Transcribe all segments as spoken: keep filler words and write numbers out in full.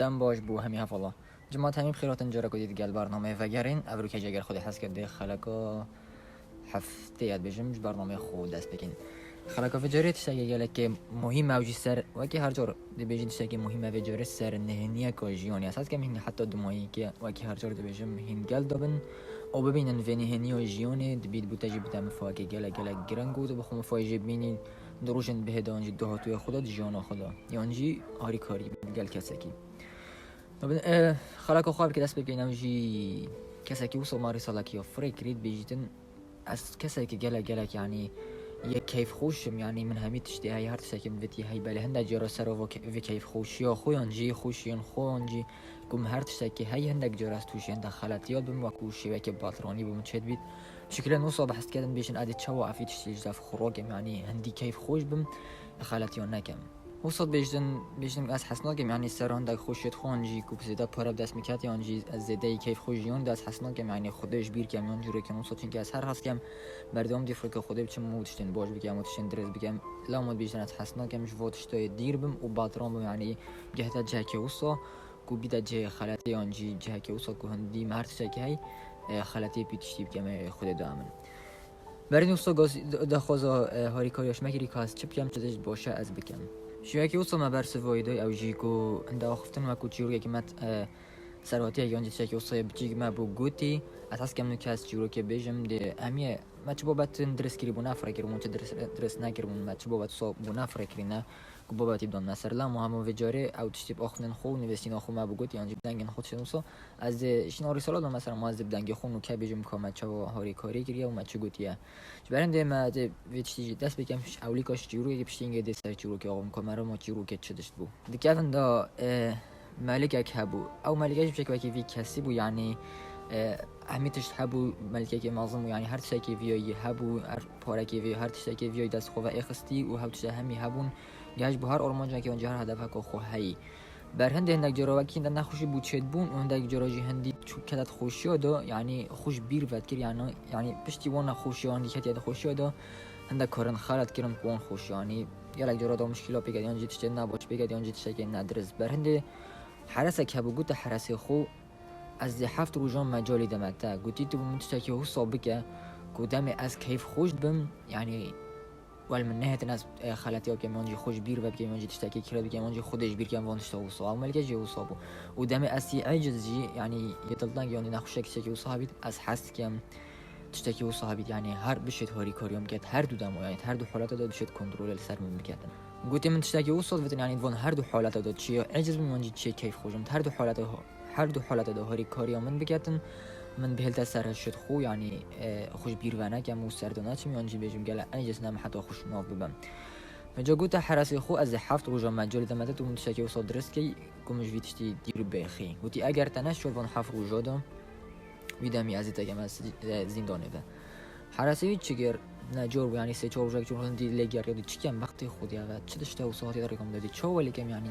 Dem baş bo hemî hevala. Cemaat hemî bi xêr hatin, cara ku dî digel bernameyê vegerên. Ev rûkê jî eger Xwedê hez kir dê xeleka heftê ya dibêjim ji bernameyê xwe dest bikîn. Xeleka vê carê tiştekê gelekê muhîm e û jî ser wekî her car dibêjin tiştekî muhîm e vê carê ser nihêniyeka jiyanê. Ez hez dikim hîn heta dumayî ke wekî her car dibêjim hîn gel dabin û bibînin vê nihêniya jiyanê dibît bo te jî bide mifayekê gelek gelek giring û tu bi xwe mifayê jê bînî di rojên bihê de yan jî dahatûyê xwe de di jiyana xwe de yan jî harîkarî gel kesekî. Nabin, e, xeleka xwe bike dest pê bikeyne jî kesekî wisa ma rîsalekî ya firê kirî dibêjîtin. Ez kesekî gelek gelek, yanî, yê keyfxweş im, yanî min hemî tiştê hey, her tiştekî min vitî hey, belê hindek cara ser o ke-, vê keyfxweşiya xwe yan jî xweşiyên xwe yan jî ku min her tiştekî hey, hindek cara ez tûşî hindek xeletiya bim, wekû şêwekê batranî bo min çêdibît. Şikilên wisa behs dikedin bêjin edê çawa ev tiştê ji dev xwe rakim, yanî hindî keyfxweş bim, xeletiya nekim. Wisa dibêjin, bêjin ez hez nakim, yanî ser hindek xweşiyet xwe yan jî ku zêde pare bi dest min ket yan jî ez zêdeyî keyfxweş jiyan de ez hez nakim, yanî Xwedê ji bîr kem yan cûrekên wisa, çimkî ez her hez kem berdewam dî firka Xwedê biçim û tiştên baş bikem û tiştên dirêst bikem. Lewma dibêjin ez hez nakim ji vo tiştayê dîr bim û batran bim, yanî gehte cihekê wisa ku bîte cihê xeletê yan jî cihekê wisa ku hindî me her tiştekî hey, e, xeletê pî tiştî bikeme Xwedê da min. Berî wisa gaz-, daxwaza, e, harîkariya ji me kirî ka ez çi bikem, çi tişt baş e ez bikem. Şiyekî wisa me bersivayî day, ew jî ku hinde axiftin wekû çîrokekî me, e, serhatiyek yan jî tiştekî wisa ye biçîk me bû gotî, ez hez kem nû kes çîrokê bêjim, dê hemiyê me çi babetin dirist kirî bû, ne firê kiribûn, çi dirist, dirist nekiribûn, me çi babet wisa bû ne firê kirî ne. Ku babetî bidan me ser, lewma hema vê carê ew tiştî bi axiftinên xwe û nivîsîna xwe me bigotî yan jî bi dengên xwe tiştên wisa, ez dê şîna rîsala da, mesela ma ez dê bi dengê xwe nûke bêjim ka me çawa harîkarî kiriye û me çi gotiye. Ji ber hindê me dê vê tiştî jî dest bikem, ewlîka ji çîrokekî piştî hingê dê ser çîrokê axivim ka me re ma çîrokê çi tişt bû. Di kevin de, e, melikek hebû. Ew melikek jî piçek wekî vî kesî bû, yanî, e, hemî tişt hebû, melikekê mezin bû, yanî her tiştekê vî ya yî hebû, her parekê vî ya, her tiştekê vî ya yî dest xwe ve êxistî û hew tişte hemî hebûn. Geh ji bo her armancekê yan jî her hedefeka xwe heyî. Ber hindê hindek cara wekî hinde nexweşî bû çêdibûn û hindek cara jî hindî çû kete di xweşiya de, yanî xwe ji bîr vedikir, yanî, yanî piştî wan nexweşiya hindî ketiye di xweşiya de hindek karin xelet kirin ku wan xweşiya, yanî gelek cara da muşkîla pêket yan jî tiştê nebaş pêket yan jî tiştekê nedirist. Ber hindê heresek hebû, gote heresê xwe, ez dê heft rojan mecalî dime te. Gotî tu bi min tiştekî wisa bike ku demê ez keyfxweş bim, yanî wel min nehêtin ez, e, xeletiya bikim, yan jî xwe ji bîr vebikim, yan jî tiştekî kire bikim, yan jî Xwedê ji bîr kem, van tişta wisa. Ew melike jî wisa bû. Û demê ez yê eciz jî, yanî yê dilteng, yanî nexweşek tiştekî wisa hebît, ez hez dikim tiştekî wisa hebît, yanî her bişêt harîkariya min biket, her du demo, yanî her du haleta de bişêt kontrolê li ser min biketin. Gotê min tiştekî wisa divitin, yanî di van her du haleta de çi ya eciz bim, yan jî çi ya keyfxweş bim, her du haleta Her du haleta de harîkariya min biketin, min bihêlte ser hişt xwe, yanî, e, xwe ji bîr venekem û ser de neçim, yan jî bêjim gele eciz ne, min heta xwe şinav bibim. Min ca gote heresê xwe, ez ê heft roja mecalê de me te, tu min tiştekî wisa dirist key, ku min ji vî tiştî dîr bêxî. Gotî eger te neşiya van heft roja de, wî demî ez ê te keme si-, e, zîndanê de. Heresê wî çi kir, necar bû, yanî sê çar rojek çûn hindî lê geriya, dî çi kem bextê xwe diya ve, çi tişte wisa hatiye rêkam de, dî çawa lê kem, yanî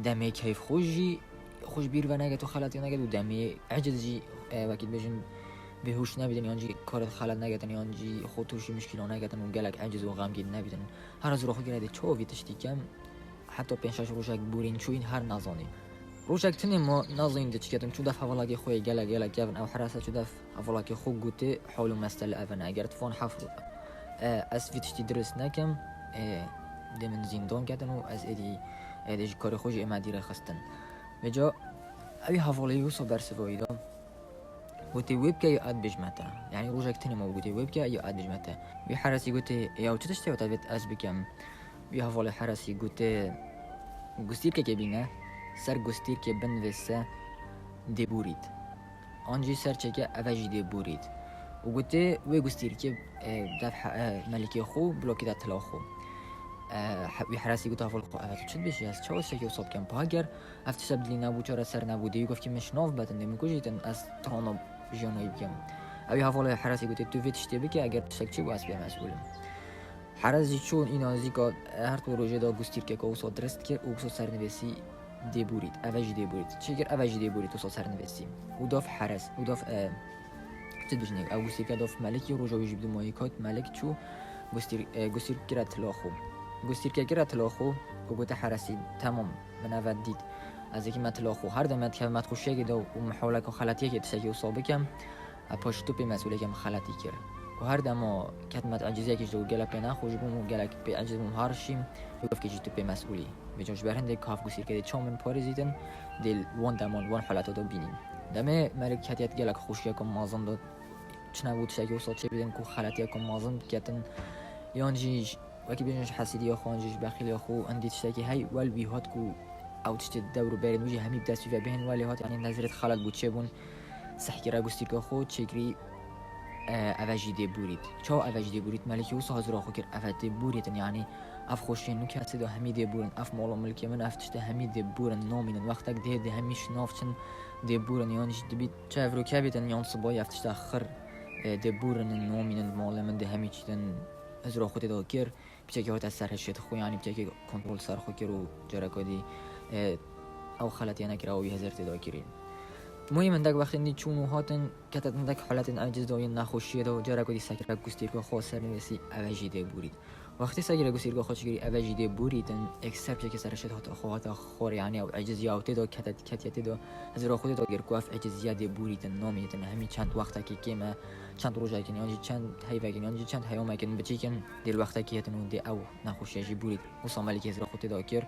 demê keyfxweş jî, xwe ji bîr veneket û xeletî neket û demê eciz jî, e, wekî dibêjin bêhûş nebîtin yan jî karê xelet neketin yan jî xwe tûşî mişkîla neketin û gelek eciz û xemgîn nebîtin. Her ez xwe kire dê çawa vî tiştî kem, heta pênc şeş rojek borîn çûyîn her nezanî. Rojek tinê ma nezanîn dê çi ketin, çû def hevalakê xwe yê gelek gelek kevin, ew herese çû def hevalakê xwe gotê hal û mesele ev e, eger tu van heft, e, ez vî tiştî dirist nekim, e, dê min zîndan ketin û ez êdî, êdî ji karê xwe jî ê me dîre xistin. Vêca ew ê hevalê wisa bersivayî da. Gotê wê bike ya ez bêjme te. Yanî rojek tenê ma gotê wê bike ya ez bêjme te. Wî heresî gotê, ya çi tiştê weta vêt ez bikim? Wî hevalê heresî gotê, gustîrkekê bîne, ser gustîrkê binivîse dêborît. An jî ser çêke eve jî dêborît. Û gotê wê gustîrkê, e, dev he-, e, melikê xwe, blokî de tila xwe. E, he-, wî heresî gote hevalê xwe, eve tu çi dibêjî? Ez çawa tiştekî wisa bikim? Pa ger Ev tişt bi dilî nebû, çareser nebû. Dê wî gofkî min şinav betin, dê min kujîtin, ez trana jiyana wî bikim. Ew ê hevalê heresê gotê, tu vê tiştê bike, eger tiştek çêbû ez pê mesûl im. Heres jî çû îna nizîka her du rojê de gustîrkeka wisa dirist kir û wisa sernivîsî dê borît. Eve jî dê borît. Çi kir, eve jî dê borît wisa sernivîsî. Û daf heres, û daf, e, Çi dibêjin, ew gustîrke dof melikî, roja wî jî bi dumayî ket, melik çû, gustîr-, e, gustîrk kire tila xwe. Gustîrke kire tila xwe û gote heresî, temam, min eve dît. Ez êkî me tila xwe her deme dikeve me dixweşiyekê de û mihawleke xeletiyekê tiştekî wisa bikem, e, paşî tu pê mesûlê ke min xeletî kir. Û her dema ket me di eciziyekî ji û gelek pê nexweş bûm û gelek pê eciz bûm her şîm, wê wefkê jî tu pê mesûlî. Vêca ji ber hindê kav gusîrkerê çaw min parêzîtin, dê li wan deman wan haleta de bînîn. Demê Melik ketiye di gelek xweşiyeke mezin de, çi nebû tiştekî wisa çêbidin ku xeletiyeke mezin biketin, yan jî wekî bêjin ji hesîdiya xwe, yan jî ji bexîliya xwe, hindî tiştekî hey wel wî hat ku ew tiştê dewr û berên wî jî hemî bi dest wî ve bihên welê hat, yanî nezirêt xelet bû çêbûn, sehkî regustîrka xwe çêkirî, e, eve jî dê bûrît. Çawa eve jî dê bûrît? Melikî wisa hizira xwe kir, eve dê bûrîtin, yanî ev xweşiyên nû kesê de hemî dê bûrin, ev mal û milkê min, ev tiştê hemî dê bûrin, namînin. Wextek dê dê hemî şinav çin dê bûrin, yan jî dibît çi ev rûke bîtin, yan sibayî ev tişta xir, e, dê bûrin, namînin, malê min dê hemî çîtin hizira xwe tê de kir. Piçekî hate ser hişê xwe, yanî piçekî kontrol ser xwe kir û careka dî, e, ew xeletiye nekir, ew wî hizir tê de kirî. Muhîm hindek wextên dî çûn û hatin, kete hindek haletên eciz de yên nexweşiyê de û careka dî sekirek gustîrka xwe ser nivîsî, eve jî dê bûrît. Wextê sekirek gustîrka xwe çikirî, eve jî dê bûrîtin, ekser piçekî ser hişê hate xwe hate xor, yanî ew eciziya ew tê de kete, ketiye tê de, hizira xwe tê de kir ku ev eciziya dê bûrîtin, namînitin, hemî çend wextekî kêm e, çend rojekin, yan jî çend heyvekin, yan jî çend heyomekin biçîkin, dê li wextekî hetin û dê ew nexweşiye jî bûrît. Wisa Melikî hizira xwe tê de kir,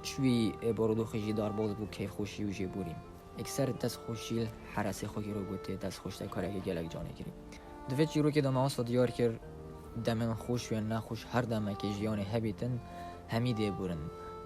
ji wî, e, barodoxê jî darbaz bû, keyfxweşî û jê bûrî. Ekser dest xweşî li heresê xwe kir û gotê, dest xweş, te karekî gelek canê kirî. Di vê çîrokê de me wisa diyar kir, demên xweş û yên nexweş her demekê jiyanê hebîtin, hemî dê bûrin.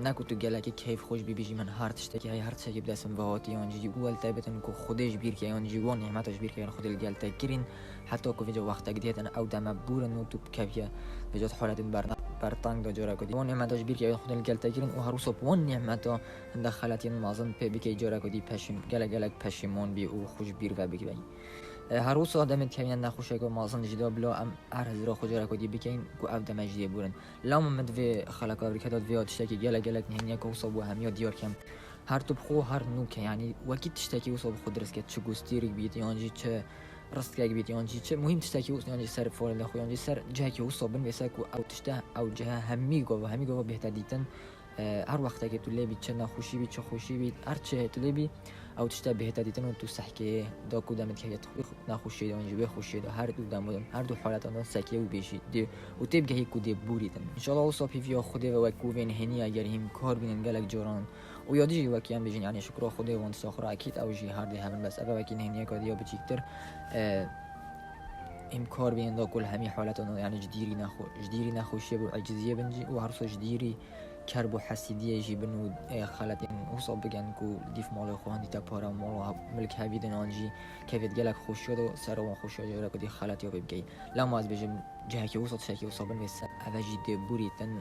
Ne ku tu gelekî keyfxweş bîbî jî, min her tiştekî heye, her tiştekî bi dest min ve hatî, yan jî wel te bitin ku Xwedê ji bîr ke, yan jî wan nîmeta ji bîr ke, yan Xwedê li gel te kirîn, heta ku vêca wextek dihêtin ew deme bûrin û tu bikeviye vêca di haletên berna-, berteng de, cara ku dî wan nîmeta ji bîr ke, yan Xwedê li gel te kirîn û her wisa bi wan nîmeta hinde xeletiyên mezin pê bikey, cara ku dî peşîm-, gelek gelek peşîman bî û xwe ji bîr ve bikiveyî. E, her wisa demê dikevîne nexweşeke mezin jî de, bila em her hizira xwe cara ku dî bikeyin ku ev deme jî dê bûrin. Lewma min di vê xeleka evrîkê de, di vê ya tiştekî gelek gelek nihêniyeke wisa bû hemiya diyar kem. Her tu bi xwe her nû ke, yanî wekî tiştekî wisa bi xwe dirist ke, çi gustîrîk bît, yan jî çi ristkek bît, yan jî çi muhîm tiştekî wisa, yan jî ser forelê xwe, yan jî ser cihekî wisa binivîse ku ew tişte, ew cihe hemî gava, hemî gava bihête dîtin. E, her wextekê tu lê bî, çi nexweşî bî, çi xweşî bî, her çi tu lê bî, ew tişte bihête dîtin û tu sehkê da ku demê dikevî nexweşiyê de, yan jî wê xweşiyê de, her du demo de, her du haleta de sekê û bêjî dê û tê bigehî ku dê bûrîtin. Înşallah wisa pêviya Xwedê ve wek ku vê nihênî eger hîmkar bînin gelek caran û ya dî jî wek em bêjin, yanî şukra Xwedê wan tişta xwe re ekîd ew jî her dê hebin, bes eve wekî nihêniyeka dî ya biçîktir, e, hîmkar bînin da ku li hemî haleta de, yanî ji dîrî nexwe-, ji dîrî nexweşiyê bin û eciziyê bin jî û her wisa ji dîrî kerb û hesîdiyê jî bin û, e, xeletên wisa bikin ku li dîf malê xwe hindî te pare û mal û he-, milk hebîtin, an jî kevêt gelek xweşiya de, ser wan xweşiya jê re ku dî xeletiya pê bikey. Lewma ez bêjim, cihekî wisa, tiştekî wisa binivîse, eve jî dê bûrîtin.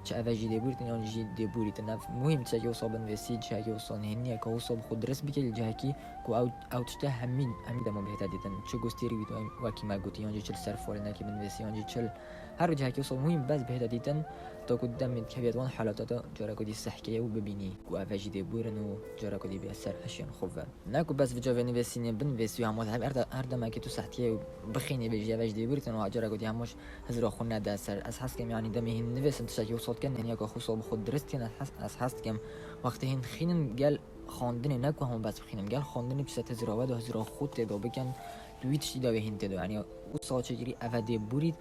Çi eve jî dê bûrîtin, yan jî dê bûrîtin. Ev muhîm tiştekî wisa binivîsî, cihekî wisa, nihêniyeke wisa bi xwe dirist bikey li cihekî ku ew, ew tişte hemî, hemî dema bihête dîtin. Çi gustîrî bît, wekî me gotî, yan jî çi li ser forênekê binivîsî, yan jî çi li her cihekî wisa muhîm bes bihête dîtin, ta ku demê dikeviyet wan halata de cara ku dî sehkeye û bibînî ku eve jî dê bûrin û cara ku dî bê ser eşiyên xwe ve. Ne ku bes vica vê nivêsînê binivêsî û hema her, her, her demekê tu sehtiye û bixînî bêjî eve jî dê bûrîtin û cara ku dî hema ji hizira xwe nede ser. Ez hez dikim, yanî demê hîn nivêsin tiştekî wisa dikin, nihêniyeka xwe wisa bi xwe dirist dikin, ez hez, ez hez dikim wextê hîn dixînin gel xwendinê, ne ku hema bes bixînin, gel xwendinê piştet hizira we de hizira xwe tê de bikin, tu wî tiştî de wê hîn tê de. Yanî wisa çêkirî eve dê bûrît,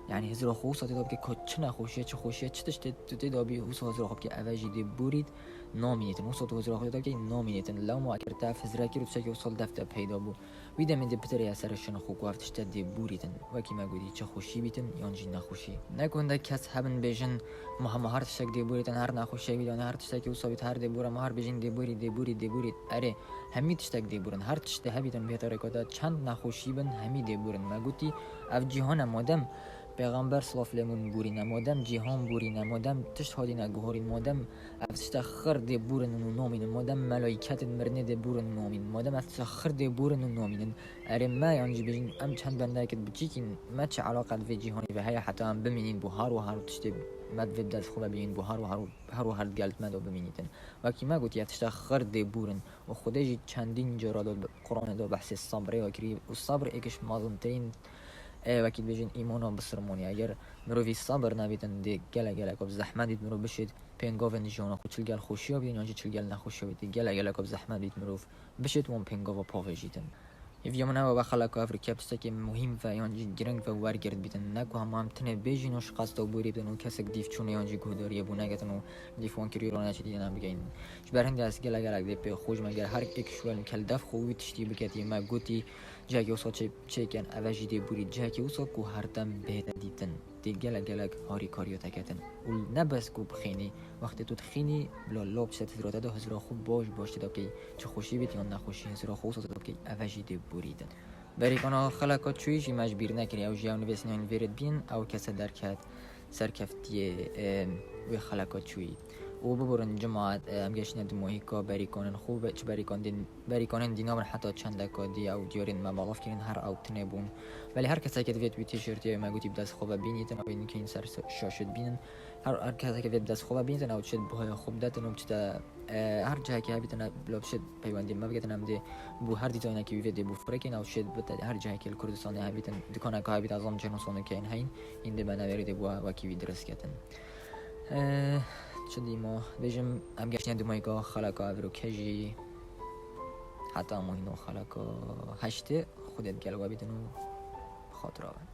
yanî hizira xwe wisa tê de bike, ka çi nexweşiye, çi xweşiye, çi tiştê tu tê de bî, wisa hizira xwe bike eve jî dê bûrît, namînêtin. Wisa tu hizira xwe tê de bikey, namînêtin. Lewma eger te ev hizira kir û tiştekî wisa li def te peyda bû, wî demê dê biterê ya ser şin xwe ku ev tişte dê bûrîtin. Wekî me gotî, çi xweşî bîtin yan jî nexweşî. Ne ku hindek kes hebin bêjin, ma hema her tiştek dê bûrîtin, her nexweşiyek bît, yanî her tiştekî wisa bît, her dê bûre, ma her bêjin dê bûrî, dê bûrî, dê bûrî. Erê, hemî tiştek dê bûrin. Her tiştê hebîtin bihête rêka te, çend nexweşî bin, hemî dê bûrin. Me gotî, ev cîhan e, madem Pêxember silav lê min bûrîne, madem cîhan bûrîne, madem tişt hatîne guhorîn, madem ev tişte xir dê bûrin û namînin, madem melaîketên mirinê dê bûrin û namînin, madem ev tişte xir dê bûrin û namînin, erê me yan jî bêjin, em çend bendeyekê biçîkîn, me çi eleqe di vê cîhanê ve heye heta em bimînîn, bo her wiha her tiştê me di vê bi dest xwe ve bînin, bo her wiha her, her wiha her di gel me de bimînîtin. Wekî me gotî, ev tişte xir dê bûrin û Xwedê jî çendîn cara de bi Quranê de behsê sebrê ve kirî û sebr êk ji mezintirîn Ê, wekî dibêjin îmana bisirmanî. Eger mirovî sabir nebîtin, dê gelek gelek bi zehmet bît mirov bişêt pêngavên jiyana xwe, çi li gel xweşiya bîtin yan jî çi li gel nexweşiya bîtin. Gelek gelek bi zehmet bît mirov bişêt wan pêngava pavêjîtin. Hêviya min ew e, we xeleka ev rike tiştekî muhîm ve yan jî giring ve wergirt bîtin. Ne ku hema em tinê bêjîn û ji qesta borî bidin û kesek dîv çûne yan jî guhdariyê bû neketin û dîv wan kirî rane çi dîtina bigeynin. Ji ber hindê ez gelek gelek dê pê xwe ji me ger her êk ji we li kel def xwe wî tiştî biketî me gotî, cihekî wisa çê-, çêkin, eve jî dê borî cihekî wisa ku her dem bihête dîtin. Tê gelek gelek harîkariya te ketin. Û ne bes ku bixînî, wextê tu dixînî, bila lop çi te dira te de hizra xwe baş baş tê de bikey. Çi xweşî bît yan nexweşî, hizra xwe wisa tê de bikey, eve jî dê borîtin. Berîkana xeleka çûyî jî me ji bîr nekirî, ew jî ew nivîsînên vêrê dibîn, ew kese derket serkeftiyê, em, wê xeleka çûyî. Û biborin cemaet, em geştine di mohîka berîkanên xwe ve çi berîkan din, berîkanên dî nabin heta çendeka dî ew diyarên me balav kirin her ew tinê bûn. Belê her keseke divêt wî tîşertiyê me gotî bi dest xwe ve bînîtin, ew ê nikeyên ser şaşê dibînin. Her, her keseke vê bi dest xwe ve bînîtin, ew çi buhaya xwe bidetin û çi te, e, her cihekê hebîtin, bila bişêt peywendiyê me bigetin, em dê bû her dîzaynekî wî vê dê bû firekên, ew çi bite her cihekê li Kurdistanê hebîtin, dikaneka hebît, ez zan çend sonu keyin heyin, hîn dê me neverî dê bû wekî wî dirist ketin. E, çi dîma bêjim, em geştine di mayka xeleka evro kejî heta muhîno xeleka heştê, Xwedê digel we bîtin û xatira we.